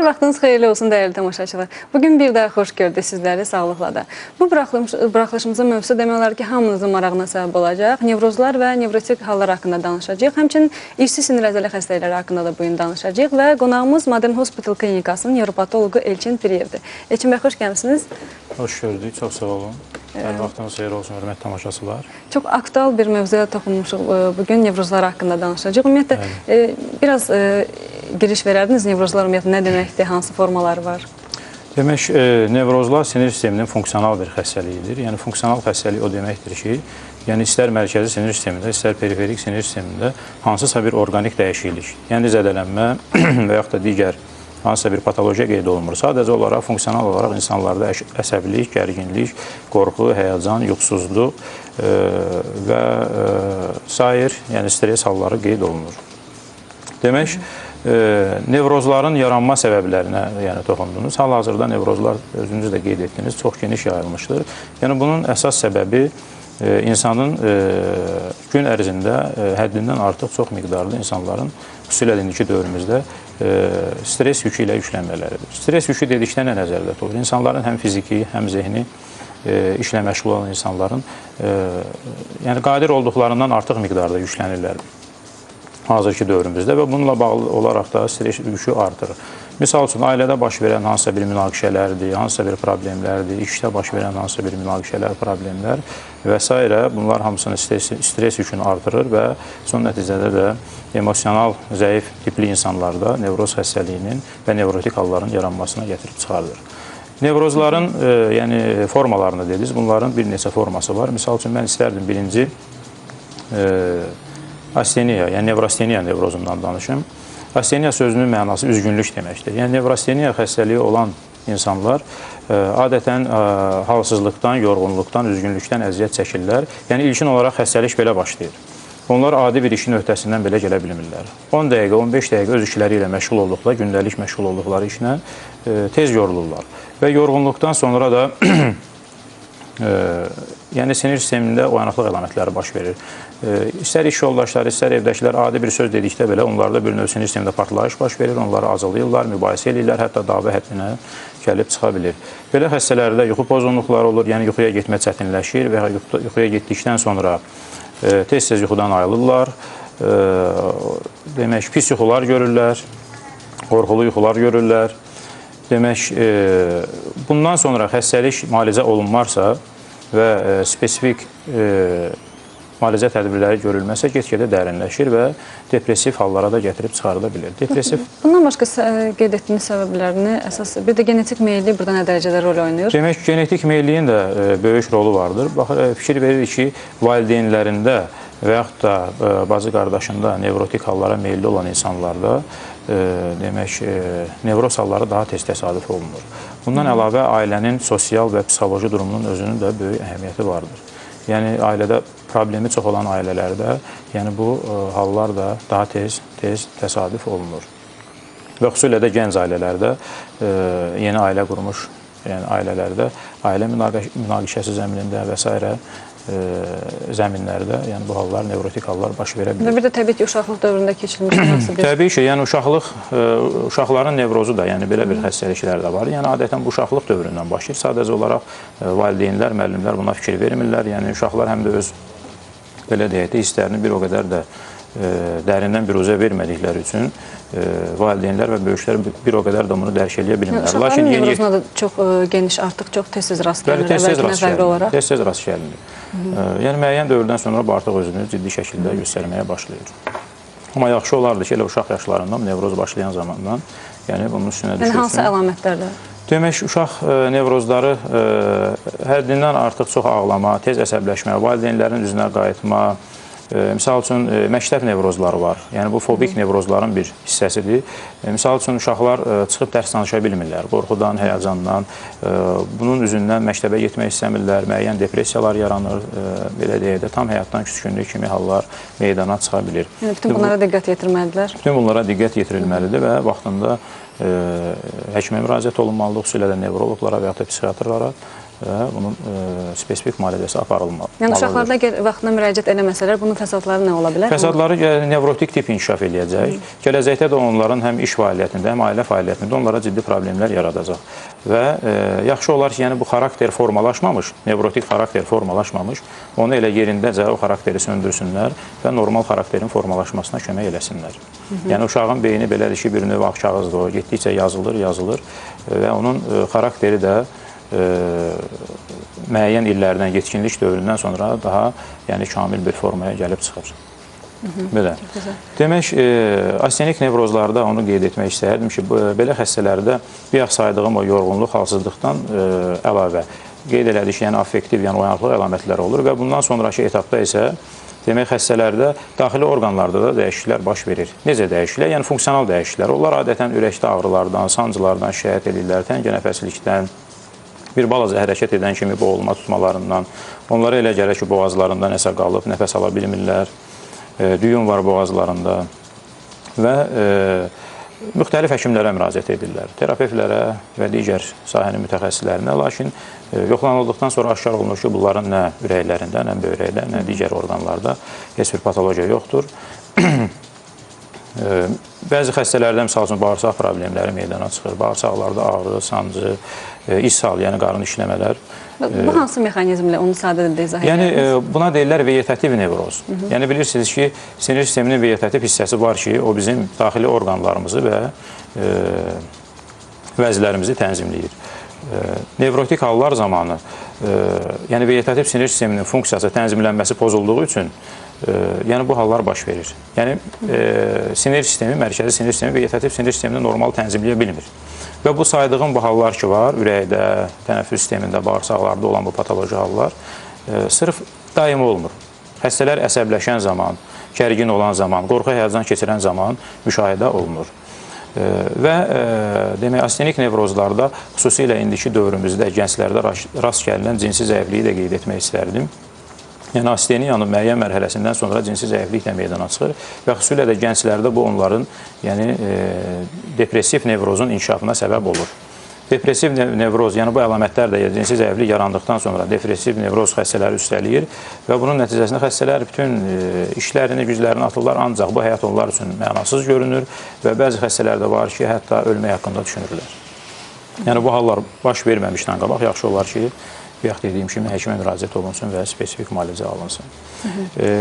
Hər vaxtınız xeyirli olsun dəyərli tamaşaçılar. Bugün bir daha xoş gördük sizləri sağlıqla da. Bu buraxılışımızın mövzusu demək olar ki, hamınızın marağına səbəb olacaq. Nevrozlar və nevrotik hallar haqqında danışacağıq. Həmçinin irsi sinir əzələ xəstəlikləri haqqında da bugün danışacağıq və qonağımız Modern Hospital Klinikasının nevropatoloqu Elçin Piriyevdir. Elçin bəy, xoş gəlmisiniz. Xoş gördük, çox sağ olun. Hər vaxtınız xeyir olsun, hörmətli tamaşaçılar. Çox aktual bir mövzuya toxunmuşuq bugün, nevrozlar haqqında danışacağıq. Ümumiyyətlə, biraz giriş verərdiniz, nevrozlar ümumiyyətlə nə deməkdir, hansı formaları var? Demək, nevrozlar sinir sisteminin funksional bir xəstəliyidir. Yəni, funksional xəstəlik o deməkdir ki, yəni istər mərkəzi sinir sistemində, istər periferik sinir sistemində hansısa bir orqanik dəyişiklik, yəni zədələnmə və yaxud da digər hansısa bir patologiya qeyd olunmur. Sadəcə olaraq, funksional olaraq insanlarda əsəbilik, gərginlik, qorxu, həyəcan, yuxusuzluq və sair, yəni stres halları qeyd olunur. Demək, nevrozların yaranma səbəblərinə yəni toxundunuz. Hal-hazırda nevrozlar, özünüz də qeyd etdiniz, çox geniş yayılmışdır. Yəni bunun əsas səbəbi insanın gün ərzində həddindən artıq çox miqdarlı insanların, xüsusilə indiki dövrümüzdə stres yükü ilə yüklənmələridir. Stres yükü dedikdə nə nəzərdə tutulur? İnsanların həm fiziki, həm zehni işlə məşğul olan insanların yəni qadir olduqlarından artıq miqdarda yüklənirlər hazırki dövrümüzdə və bununla bağlı olaraq da stres yükü artır. Misal üçün, ailədə baş verən hansısa bir münaqişələrdir, hansısa bir problemlərdir, işdə baş verən hansısa bir münaqişələr, problemlər və s. Bunlar hamısını stres yükünü artırır və son nəticədə də emosional zəif tipli insanlarda nevroz xəstəliyinin və nevrotik halların yaranmasına gətirib çıxardır. Nevrozların yəni formalarını dediniz, bunların bir neçə forması var. Misal üçün, mən istərdim birinci asteniya, yəni nevrasteniya nevrozundan danışım. Asteniya sözünün mənası üzgünlük deməkdir. Yəni nevrasteniya xəstəliyi olan insanlar adətən halsızlıqdan, yorğunluqdan, üzgünlükdən əziyyət çəkirlər. Yəni ilkin olaraq xəstəlik belə başlayır. Onlar adi bir işin öhdəsindən belə gələ bilmirlər. 10 dəqiqə, 15 dəqiqə öz işləri ilə məşğul olduqları, gündəlik məşğul olduqları işlə tez yorulurlar. Və yorğunluqdan sonra da yəni sinir sistemində oyanıqlıq əlamətləri baş verir. İstər iş yoldaşları, istər evdəkilər adi bir söz dedikdə belə onlarda bir növ sinir sistemində partlayış baş verir, onları acılayırlar, mübahisə eləyirlər, hətta dava həddinə gəlib çıxa bilir. Belə xəstələrdə yuxu pozğunluqları olur, yəni yuxuya getmə çətinləşir və yuxuya getdikdən sonra tez-tez yuxudan ayılırlar, demək, pis yuxular görürlər, qorxulu yuxular görürlər. Demək, bundan sonra xəstəlik müalicə olunmarsa və spesifik müalicə tədbirləri görülməsə, get-gedə dərinləşir və depressiv hallara da gətirib çıxarıla bilir. Depressiv... Bundan başqa qeyd etdiyiniz səbəblərini, əsas bir də genetik meyillik burada nə dərəcədə rol oynayır? Demək, genetik meyilliyin də böyük rolu vardır. Bax, fikir veririk ki, valideynlərində və yaxud da bacı qardaşında nevrotik hallara meyilli olan insanlarda demək, nevroz halları daha tez təsadüf olunur. Bundan əlavə ailənin sosial və psixoloji durumunun özünün də böyük əhəmiyyəti vardır. Yəni, ailədə problemi çox olan ailələrdə, yəni bu hallar da daha tez təsadüf olunur. Və xüsusilə də gənc ailələrdə, yeni ailə qurmuş, yəni ailələrdə, ailə münaqişəsi zəminində və s. zəminlərdə, yəni bu hallar, nevrotik hallar baş verə bilir. Və bir də təbii ki, uşaqlıq dövründə keçirilmiş hansı bir... Təbii ki, yəni uşaqların nevrozu da, yəni belə bir xəstəliklər də var. Yəni adətən bu uşaqlıq dövründən başlayır. Sadəcə olaraq valideynlər, müəllimlər buna fikir vermirlər. Yəni uşaqlar həm də öz, belə deyək də, hisslərini bir o qədər də dərindən büruzə vermədikləri üçün valideynlər və böyüklər bir o qədər də bunu dərk eləyə bilmirlər. Uşaqların nevrozuna da çox geniş, artıq çox tez-tez rast gəlinir. Tez-tez rast gəlinir. Yəni müəyyən dövrdən sonra bu artıq özünü ciddi şəkildə göstərməyə başlayır. Amma yaxşı olardı ki, elə uşaq yaşlarından, nevroz başlayan zamandan, yəni bunun üstünə düşülsün. Yəni hansı əlamətlərlə? Demək, uşaq nevrozları həddindən artıq çox ağlama, tez əsəbləşmə, valideynlərin üzünə qayıtma, misal üçün, məktəb nevrozları var. Yəni, bu fobik nevrozların bir hissəsidir. Misal üçün, uşaqlar çıxıb dərs danışa bilmirlər. Qorxudan, həyəcandan, bunun üzündən məktəbə getmək istəmirlər, müəyyən depressiyalar yaranır, belə deyək də, tam həyatdan küskünlük kimi hallar meydana çıxa bilir. Yəni, bütün bunlara diqqət yetirməlidirlər. Bütün bunlara diqqət yetirilməlidir və vaxtında həkimə müraciət olunmalıdır, xüsusilə də nevroloqlara və yaxud da psixiatrlara. və bunun spesifik müalicəsi aparılmalıdır. Yəni uşaqlarda əgər vaxtında müraciət eləməsələr, bunun fəsadları nə ola bilər? Fəsadları nevrotik tip inkişaf eləyəcək. Gələcəkdə də onların həm iş fəaliyyətində, həm ailə fəaliyyətində onlara ciddi problemlər yaradacaq. Və yaxşı olar ki, yəni bu xarakter formalaşmamış, nevrotik xarakter formalaşmamış, onu elə yerindəcə o xarakteri söndürsünlər və normal xarakterin formalaşmasına kömək eləsinlər. Yəni uşağın beyni belədir ki, bir növ ağ kağızdır o, getdikcə yazılır, yazılır və onun xarakteri də müəyyən illərdən, yetkinlik dövründən sonra daha yəni kamil bir formaya gəlib çıxır. Belə. Demək, astenik nevrozlarda onu qeyd etmək istərdim ki, belə xəstələrdə bayaq saydığım o yorğunluq, halsızlıqdan əlavə qeyd elədik ki, yəni affektiv, yəni oyanıqlıq əlamətləri olur və bundan sonraki etapda isə demək, xəstələrdə daxili orqanlarda da dəyişikliklər baş verir. Necə dəyişikliklər? Yəni funksional dəyişikliklər. Onlar adətən ürəkdə ağrılardan, sancılardan şikayət edirlər, təngə nəfəslikdən, bir balaca hərəkət edən kimi boğulma tutmalarından, onlara elə gəlir ki, boğazlarında nəsə qalıb, nəfəs ala bilmirlər, düyün var boğazlarında və müxtəlif həkimlərə müraciət edirlər, terapevtlərə və digər sahənin mütəxəssislərinə. Lakin yoxlanıldıqdan sonra aşkar olunur ki, bunların nə ürəklərində, nə böyrəkdə, nə digər orqanlarda heç bir patologiya yoxdur. Bəzi xəstələrdə, misal üçün, bağırsaq problemləri meydana çıxır. Bağırsaqlarda ağrı, sancı, ishal, yəni qarın işləmələr. Bu hansı mexanizmlə onu sadə dildə izah edərsiniz? Yəni, buna deyirlər vegetativ nevroz. Yəni, bilirsiniz ki, sinir sisteminin vegetativ hissəsi var ki, o bizim daxili orqanlarımızı və vəzlərimizi tənzimləyir. Nevrotik hallar zamanı, yəni vegetativ sinir sisteminin funksiyası, tənzimlənməsi pozulduğu üçün, yəni bu hallar baş verir. Yəni sinir sistemi, mərkəzi sinir sistemi, vegetativ sinir sistemini normal tənzimləyə bilmir. Və bu saydığım bu hallar ki var, ürəkdə, tənəffüs sistemində, bağırsaqlarda olan bu patoloji hallar sırf daimi olmur. Xəstələr əsəbləşən zaman, gərgin olan zaman, qorxu həyəcan keçirən zaman müşahidə olunur. Və demək, astenik nevrozlarda, xüsusilə indiki dövrümüzdə gənclərdə rast gəlinən cinsi zəifliyi də qeyd etmək istərdim. Yəni, asteniyanın müəyyən mərhələsindən sonra cinsi zəiflik də meydana çıxır və xüsusilə də gənclərdə bu onların yəni, depressiv nevrozun inkişafına səbəb olur. Depressiv nevroz, yəni bu əlamətlər də cinsi zəiflik yarandıqdan sonra depressiv nevroz xəstələri üstəliyir və bunun nəticəsində xəstələr bütün işlərini, güclərini atırlar, ancaq bu həyat onlar üçün mənasız görünür və bəzi xəstələr də var ki, hətta ölmək haqqında düşünürlər. Yəni bu hallar baş verməmişdən qabaq yaxşı olar ki, bayaq dediyim kimi həkimə müraciət olunsun və spesifik müalicə alınsın.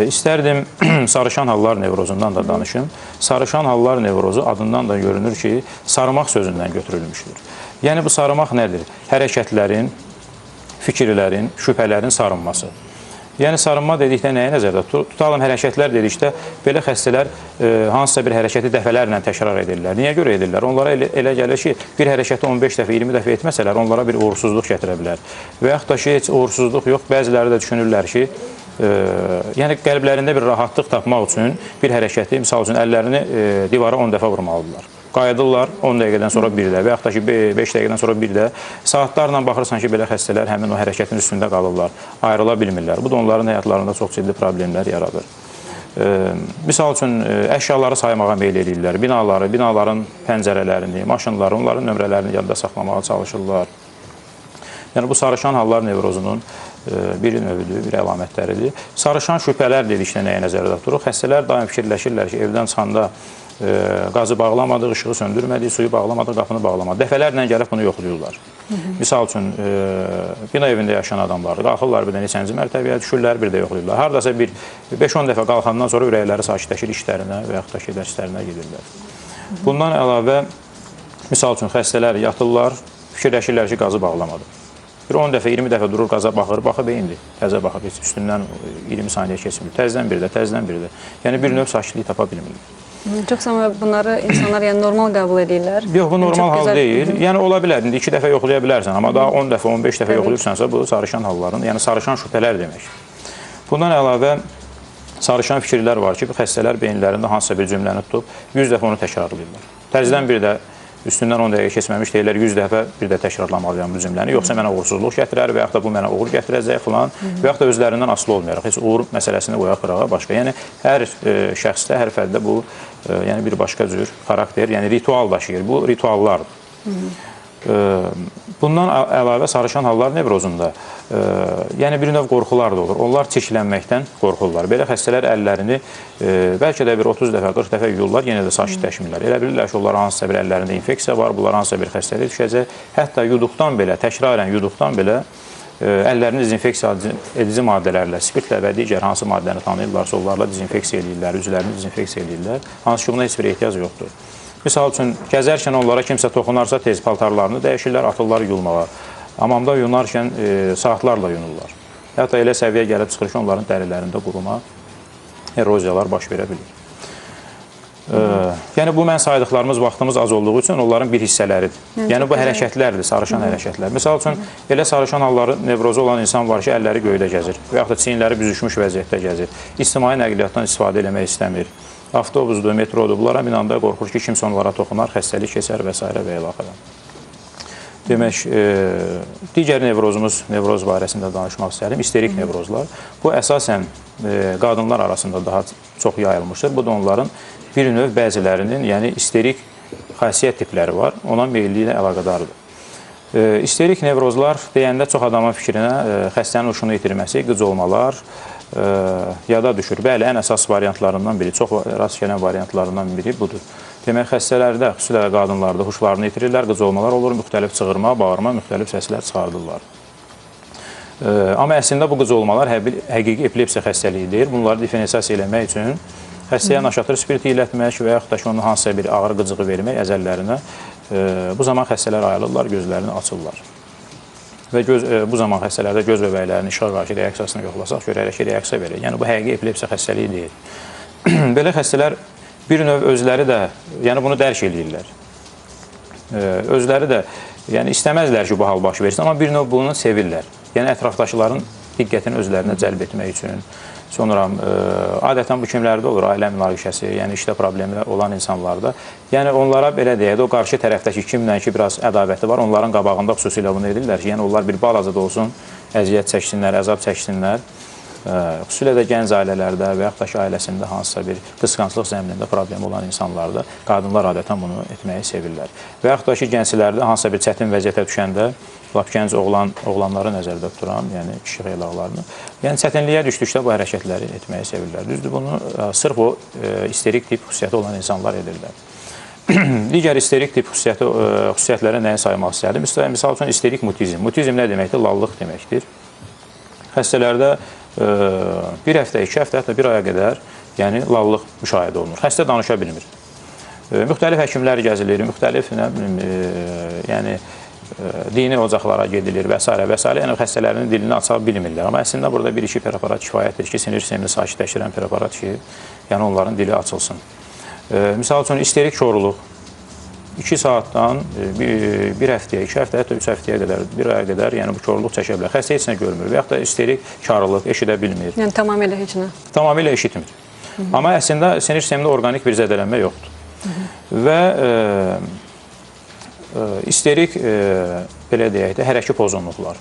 İstərdim sarışan hallar nevrozundan da danışım. Sarışan hallar nevrozu adından da görünür ki, sarmaq sözündən götürülmüşdür. Yəni bu sarmaq nədir? Hərəkətlərin, fikirlərin, şübhələrin sarınması. Yəni sarınma dedikdə nəyə nəzərdə tutalım? Hərəkətlər dedikdə belə xəstələr hansısa bir hərəkəti dəfələrlə təkrar edirlər. Niyə görə edirlər? Onlara elə gəlir ki, bir hərəkəti 15 dəfə, 20 dəfə etməsələr, onlara bir uğursuzluq gətirə bilər. Və yaxud da ki, heç uğursuzluq yox, bəziləri də düşünürlər ki, yəni qəlblərində bir rahatlıq tapmaq üçün bir hərəkəti, misal üçün əllərini divara 10 dəfə vurmalıdırlar. Qayıdırlar 10 dəqiqədən sonra bir də və yaxud da ki 5 dəqiqədən sonra bir də saatlarla baxırsan ki, belə xəstələr həmin o hərəkətin üstündə qalırlar, ayrıla bilmirlər. Bu da onların həyatlarında çox ciddi problemlər yaradır. Misal üçün, əşyaları saymağa meyl edirlər, binaları, binaların pəncərələrini, maşınları, onların nömrələrini yadda saxlamağa çalışırlar. Yəni bu sarışan hallar nevrozunun bir növüdür, bir əlamətləridir. Sarışan şübhələr dedikdə nəyə nəzərdə tuturuq? Xəstələr daim fikirləşirlər ki, evdən çıxanda qazı bağlamadıq, işığı söndürmədik, suyu bağlamadıq, qapını bağlamadıq. Dəfələrlə gəlib bunu yoxlayırlar. Misal üçün, bina evində yaşayan adamlar qalxırlar, bir də neçənci mərtəbəyə düşürlər, bir də yoxlayırlar. Hardasa bir 5-10 dəfə qalxandan sonra ürəkləri sakitləşir, işlərinə və yaxud da ki, dərslərinə gedirlər. Bundan əlavə, misal üçün, xəstələr yatırlar, fikirləşirlər ki, qazı bağlamadı. Bir 10 dəfə, 20 dəfə durur, qaza baxır, baxıb indi, təzə baxıb, heç üstündən 20 saniyə keçmir. Təzdən bir də, təzdən bir də. Yəni, bir növ sakitlik tapa bilmirlər. Çox zaman bunları insanlar yəni normal qəbul edirlər. Yox, bu normal hal deyil. Yəni ola bilər, indi 2 dəfə yoxlaya bilərsən, amma daha 10 dəfə, 15 dəfə yoxlayırsansa bu sarışan halların, yəni sarışan şübhələr demək. Bundan əlavə sarışan fikirlər var ki, bu xəstələr beyinlərində hansısa bir cümləni tutub 100 dəfə onu təkrarlayırlar. Təzədən bir də üstündən 10 dəqiqə keçməmiş deyirlər 100 dəfə bir də təkrarlamalıyam bu cümləni, yoxsa mənə uğursuzluq gətirər və yaxud da bu mənə uğur gətirəcək filan və yaxud da özlərindən asılı olmayaraq, heç uğur məsələsini qoyaq qırağa başqa. Yəni hər şəxsdə, hər fərddə bu yəni bir başqa cür xarakter, yəni ritual daşıyır. Bu rituallardır. Bundan əlavə sarışan hallar nevrozunda, yəni bir növ qorxular da olur. Onlar çirklənməkdən qorxurlar. Belə xəstələr əllərini bəlkə də bir 30 dəfə, 40 dəfə yuyurlar, yenə də sakitləşmirlər. Elə bilirlər ki, onlar hansısa bir əllərində infeksiya var, bunlar hansısa bir xəstəlik düşəcək. Hətta yuduqdan belə, təkrarən yuduqdan belə əllərini dezinfeksiya edici maddələrlə, spirtlə və digər hansı maddəni tanıyırlarsa, onlarla dezinfeksiya eləyirlər, üzlərini dezinfeksiya eləyirlər. Hansı ki, buna heç bir ehtiyac yoxdur. Misal üçün, gəzərkən onlara kimsə toxunarsa tez paltarlarını dəyişirlər, atırlar yuyulmağa. Hamamda yunarkən saatlarla yunurlar. Hətta elə səviyyə gəlib çıxır ki, onların dərilərində quruma, eroziyalar baş verə bilir. Yəni bu mən saydıqlarımız vaxtımız az olduğu üçün onların bir hissələridir. Yəni bu hərəkətlərdir, sarışan hərəkətlər. Misal üçün, elə sarışan halları nevrozu olan insan var ki, əlləri göydə gəzir və yaxud da çiyinləri büzüşmüş vəziyyətdə gəzir. İctimai nəqliyyatdan istifadə eləmək istəmir. Avtobusdur, metrodur, bunlara minanda qorxur ki, kimsə onlara toxunar, xəstəlik keçər və s. və ilaxırə. Demək, digər nevrozumuz, nevroz barəsində danışmaq istərdim, isterik nevrozlar. Bu, əsasən qadınlar arasında daha çox yayılmışdır. Bu da onların bir növ bəzilərinin, yəni isterik xasiyyət tipləri var, ona meyilli ilə əlaqədardır. İsterik nevrozlar deyəndə çox adamın fikrinə xəstənin huşunu itirməsi, qıc olmalar yada düşür. Bəli, ən əsas variantlarından biri, çox rast gələn variantlarından biri budur. Demək, xəstələrdə, xüsusilə qadınlarda huşlarını itirirlər, qıc olmalar olur, müxtəlif çığırma, bağırma, müxtəlif səslər çıxardırlar. Amma əslində bu qıc olmalar həqiqi epilepsiya xəstəliyi deyil. Bunları diferensiyasiya eləmək üçün xəstəyə naşatır spirti ilətmək və yaxud da ki, onun hansısa bir ağır qıcığı vermək əzəllərinə, bu zaman xəstələr ayılırlar, gözlərini açırlar. Və bu zaman xəstələrdə göz bəbəklərinin işığa qarşı reaksiyasını yoxlasaq, görərik ki, reaksiya verir. Yəni, bu həqiqi epilepsiya xəstəliyi deyil. Belə xəstələr bir növ özləri də, yəni bunu dərk eləyirlər. Özləri də, yəni istəməzlər ki, bu hal baş versin, amma bir növ bunu sevirlər. Yəni, ətrafdakıların diqqətini özlərinə cəlb etmək üçün. Sonra adətən bu kimlərdə olur? Ailə münaqişəsi, yəni işdə problemi olan insanlarda. Yəni onlara belə deyək də, o qarşı tərəfdəki kimlə ki biraz ədavəti var, onların qabağında xüsusilə bunu edirlər ki, yəni onlar bir balaca da olsun, əziyyət çəksinlər, əzab çəksinlər. Xüsusilə də gənc ailələrdə və yaxud da ki, ailəsində hansısa bir qısqanclıq zəminində problemi olan insanlarda qadınlar adətən bunu etməyi sevirlər. Və yaxud da ki, gənclərdə hansısa bir çətin vəziyyətə düşəndə, lap gənc oğlanları nəzərdə tuturam, yəni kişi xeylaqlarını. Yəni çətinliyə düşdükdə bu hərəkətləri etməyi sevirlər. Düzdür, bunu sırf o isterik tip xüsusiyyəti olan insanlar edirlər. Digər isterik tip xüsusiyyətlərə nəyi saymaq istərdim? Misal üçün, isterik mutizm. Mutizm nə deməkdir? Lallıq deməkdir. Xəstələrdə bir həftə, iki həftə, hətta bir aya qədər yəni lallıq müşahidə olunur. Xəstə danışa bilmir. Müxtəlif həkimlər gəzilir, müxtəlif, nə bilim, yəni dini ocaqlara gedilir və s. və s. Yəni xəstələrinin dilini aça bilmirlər. Amma əslində burada bir-iki preparat kifayətdir ki, sinir sistemini sakitləşdirən preparat ki, yəni onların dili açılsın. Misal üçün, isterik korluq 2 saatdan bir həftəyə, 2 həftə, hətta 3 həftəyə qədər, bir aya qədər, yəni bu korluq çəkə bilər. Xəstə heç nə görmür və yaxud da isterik karlıq, eşidə bilmir. Yəni tamamilə heç nə? Tamamilə eşitmir. Amma əslində sinir sistemində orqanik bir zədələnmə yoxdur. Və isterik, belə deyək də, hərəki pozunluqlar.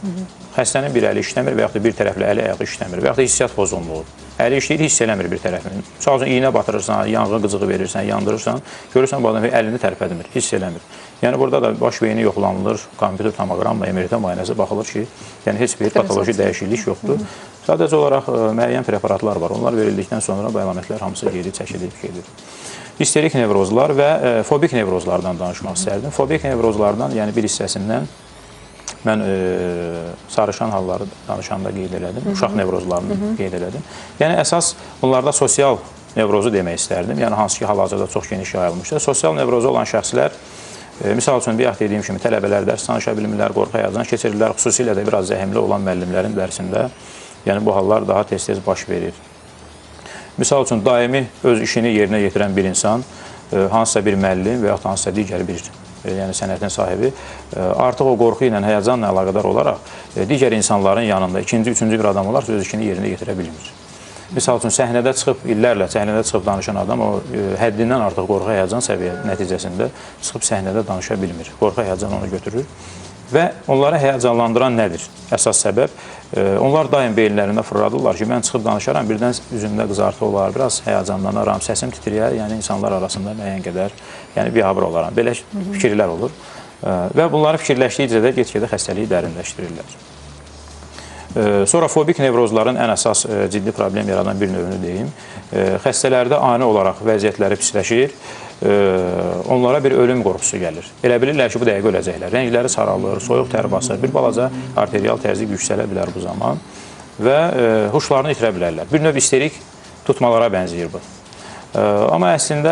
Xəstənin bir əli işləmir və yaxud da bir tərəfli əli ayağı işləmir və yaxud da hissiyyat pozunluğu. Əli işləyir, hiss eləmir bir tərəfini. Misal üçün, iynə batırırsan, yanğın qıcığı verirsən, yandırırsan, görürsən bu adam əlini tərpədmir, hiss eləmir. Yəni burada da baş beyni yoxlanılır, kompüter tomoqramla, MRT müayinəsi baxılır ki, yəni heç bir patoloji dəyişiklik yoxdur. Sadəcə olaraq müəyyən preparatlar var. Onlar verildikdən sonra bu əlamətlər hamısı geri çəkilib gedir. İsterik nevrozlar və fobik nevrozlardan danışmaq istərdim. Fobik nevrozlardan, yəni bir hissəsindən mən sarışan halları danışanda qeyd elədim, uşaq nevrozlarını qeyd elədim. Yəni əsas bunlarda sosial nevrozu demək istərdim. Yəni hansı ki hal-hazırda çox geniş yayılmışdır. Sosial nevrozu olan şəxslər, misal üçün, bayaq dediyim kimi tələbələr dərs danışa bilmirlər, qorxu həyəcan keçirirlər, xüsusilə də biraz zəhmli olan müəllimlərin dərsində, yəni bu hallar daha tez-tez baş verir. Misal üçün, daimi öz işini yerinə yetirən bir insan, hansısa bir müəllim və yaxud hansısa digər bir yəni sənətin sahibi, artıq o qorxu ilə, həyəcanla əlaqədar olaraq digər insanların yanında ikinci, üçüncü bir adam olaraq öz işini yerinə yetirə bilmir. Misal üçün, səhnədə çıxıb, illərlə səhnədə çıxıb danışan adam o həddindən artıq qorxu həyəcan səviyyə nəticəsində çıxıb səhnədə danışa bilmir. Qorxu həyəcan onu götürür. Və onları həyəcanlandıran nədir? Əsas səbəb, onlar daim beyinlərində fırladırlar ki, mən çıxıb danışaram, birdən üzümdə qızartı olar, biraz həyəcanlanaram, səsim titrəyər, yəni insanlar arasında müəyyən qədər yəni biabır olaram. Belə fikirlər olur. Və bunları fikirləşdikcə də get-gedə xəstəliyi dərinləşdirirlər. Sonra fobik nevrozların ən əsas ciddi problem yaradan bir növünü deyim. Xəstələrdə ani olaraq vəziyyətləri pisləşir, onlara bir ölüm qorxusu gəlir. Elə bilirlər ki, bu dəqiqə öləcəklər. Rəngləri saralır, soyuq tər basır, bir balaca arterial təzyiq yüksələ bilər bu zaman və huşlarını itirə bilərlər. Bir növ isterik tutmalara bənzəyir bu. Amma əslində,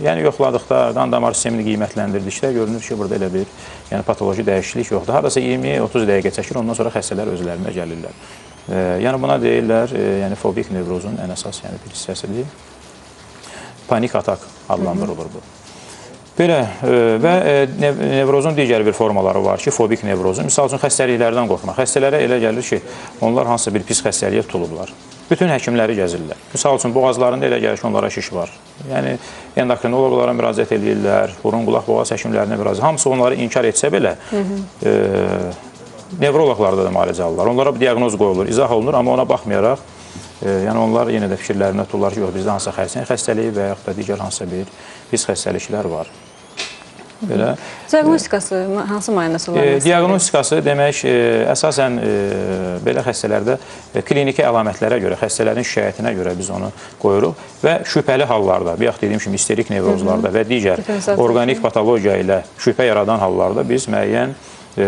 yəni yoxladıqda, qan damar sistemini qiymətləndirdikdə görünür ki, burada elə bir yəni patoloji dəyişiklik yoxdur. Hardasa 20-30 dəqiqə çəkir, ondan sonra xəstələr özlərinə gəlirlər. Yəni buna deyirlər, yəni fobik nevrozun ən əsas yəni bir hissəsidir. Panik atak adlandırılır bu. Belə və nevrozun digər bir formaları var ki, fobik nevrozun. Misal üçün xəstəliklərdən qorxma. Xəstələrə elə gəlir ki, onlar hansısa bir pis xəstəliyə tutulublar. Bütün həkimləri gəzirlər. Misal üçün boğazlarında elə gəlir ki, onlara şiş var. Yəni endokrinoloqlara müraciət edirlər, burun, qulaq, boğaz həkimlərinə müraciət. Hamısı onları inkar etsə belə, nevroloqlarda da müalicə alırlar. Onlara bir diaqnoz qoyulur, izah olunur, amma ona baxmayaraq, yəni onlar yenə də fikirlərinə tuturlar ki, yox, bizdə hansısa xərçəng xəstəliyi və yaxud da digər hansısa bir pis xəstəliklər var. Belə. Diaqnostikası hansı müayinəsi olar? Diaqnostikası demək, əsasən belə xəstələrdə kliniki əlamətlərə görə, xəstələrin şikayətinə görə biz onu qoyuruq və şübhəli hallarda, bayaq dediyim kimi isterik nevrozlarda və digər orqanik patologiya ilə şübhə yaradan hallarda biz müəyyən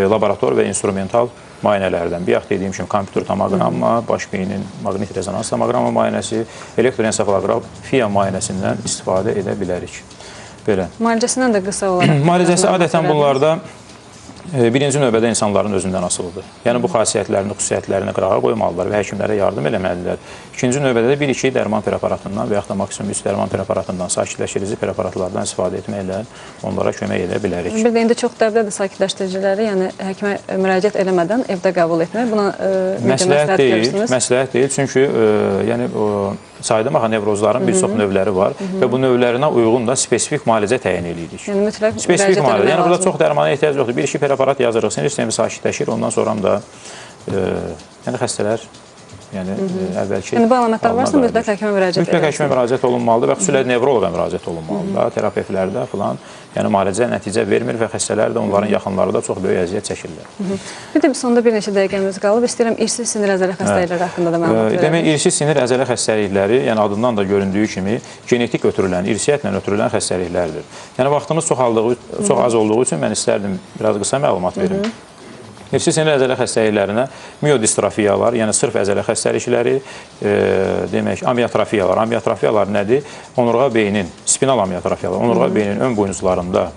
laborator və instrumental müayinələrdən, bayaq dediyim kimi kompüter tomoqramma, baş beynin maqnit rezonans tomoqramma müayinəsi, elektroensefaloqrafiya müayinəsindən istifadə edə bilərik. Belə. Müalicəsindən də qısa olaraq. Müalicəsi adətən bunlarda birinci növbədə insanların özündən asılıdır. Yəni bu xasiyyətlərini, xüsusiyyətlərini qırağa qoymalılar və həkimlərə yardım eləməlidirlər. İkinci növbədə də 1-2 dərman preparatından və yaxud da maksimum 3 dərman preparatından, sakitləşdirici preparatlardan istifadə etməklə onlara kömək edə bilərik. Bir də indi çox dəbdə sakitləşdiriciləri, yəni həkimə müraciət eləmədən evdə qəbul etmək, buna məsləhət deyil. Məsləhət deyil, çünki yəni saydım axı nevrozların bir çox növləri var və bu növlərinə uyğun da spesifik müalicə təyin edirik. Yəni mütləq spesifik müalicə. Yəni burada çox dərmana ehtiyac yoxdur. 1-2 preparat yazırıq, sinir sistemi sakitləşir, ondan sonra da yəni xəstələr yəni əvvəlki. Yəni bu əlamətlər varsa mütləq həkimə müraciət mütləq həkimə müraciət olunmalıdır və xüsusilə nevroloqa müraciət olunmalıdır. Terapevtlərdə filan, yəni müalicə nəticə vermir və xəstələr də onların yaxınları da çox böyük əziyyət çəkirlər. Bir də sonda bir neçə dəqiqəmiz qalıb. İstəyirəm irsi sinir əzələ xəstəlikləri haqqında da məlumat verək. Demək, irsi sinir əzələ xəstəlikləri, yəni adından da göründüyü kimi genetik ötürülən, irsiyyətlə ötürülən xəstəliklərdir. Yəni vaxtımız çox az olduğu üçün mən istərdim biraz qısa məlumat verim. İrsi sinir əzələ xəstəliklərinə miodistrofiyalar, yəni sırf əzələ xəstəlikləri, demək, amiotrofiyalar. Amiotrofiyalar nədir? Onurğa beynin, spinal amiotrofiyalar, onurğa beynin ön buynuzlarında,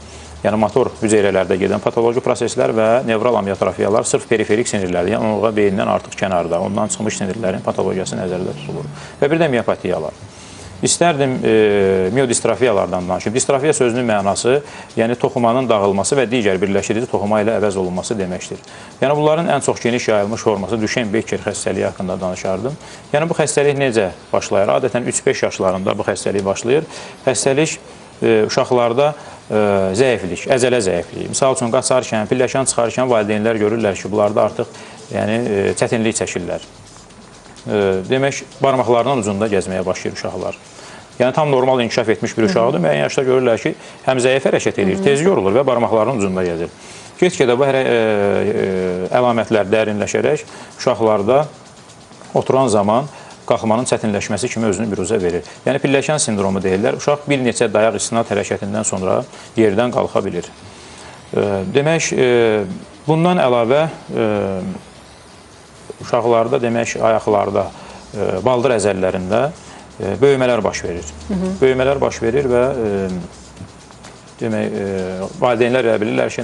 yəni motor hüceyrələrdə gedən patoloji proseslər və nevral amiotrofiyalar sırf periferik sinirlərdə, yəni onurğa beynindən artıq kənarda, ondan çıxmış sinirlərin patologiyası nəzərdə tutulur. Və bir də miopatiyalar. İstərdim miodistrofiyalardan danışım. Distrofiya sözünün mənası, yəni toxumanın dağılması və digər birləşdirici toxuma ilə əvəz olunması deməkdir. Yəni bunların ən çox geniş yayılmış forması Duchenne-Becker xəstəliyi haqqında danışardım. Yəni bu xəstəlik necə başlayır? Adətən 3-5 yaşlarında bu xəstəlik başlayır. Xəstəlik uşaqlarda zəiflik, əzələ zəifliyi. Misal üçün qaçarkən, pilləkan çıxarkən valideynlər görürlər ki, bunlarda artıq yəni çətinlik çəkirlər. Demək, barmaqlarının ucunda gəzməyə başlayır uşaqlar. Yəni, tam normal inkişaf etmiş bir uşaqdır. Müəyyən yaşda görürlər ki, həm zəif hərəkət edir, tez yorulur və barmaqlarının ucunda gəzir. Get-gedə bu əlamətlər dərinləşərək uşaqlarda oturan zaman qalxmanın çətinləşməsi kimi özünü büruzə verir. Yəni, pilləkan sindromu deyirlər. Uşaq bir neçə dayaq istinad hərəkətindən sonra yerdən qalxa bilir. Demək, bundan əlavə uşaqlarda, demək, ayaqlarda, baldır əzəllərində böyümələr baş verir. Böyümələr baş verir və demək, valideynlər elə bilirlər ki,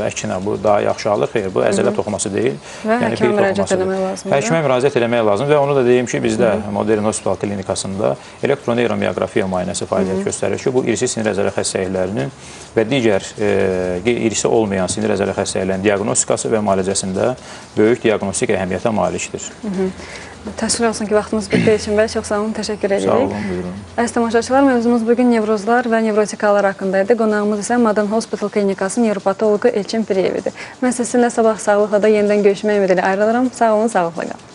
əksinə bu daha yaxşı alır. Xeyr, bu əzələ toxuması deyil. Və yəni, həkimə müraciət eləmək lazımdır. Həkimə müraciət eləmək lazımdır və onu da deyim ki, bizdə Modern Hospital klinikasında elektroneyromiyoqrafiya müayinəsi fəaliyyət göstərir ki, bu irsi sinir əzələ xəstəliklərinin və digər irsi olmayan sinir əzələ xəstəliklərinin diaqnostikası və müalicəsində böyük diaqnostik əhəmiyyətə malikdir. Təəssüf olsun ki, vaxtımız bitdiyi üçün bəy, çox sağ olun, təşəkkür edirik. Sağ olun, buyurun. Əziz tamaşaçılar, mövzumuz bugün nevrozlar və nevrotikalar haqqında idi. Qonağımız isə Modern Hospital klinikası nevropatoloqu Elçin Piriyev idi. Mən sizinlə sabah sağlıqla da yenidən görüşmək ümidi ilə ayrılıram. Sağ olun, sağlıqla qalın.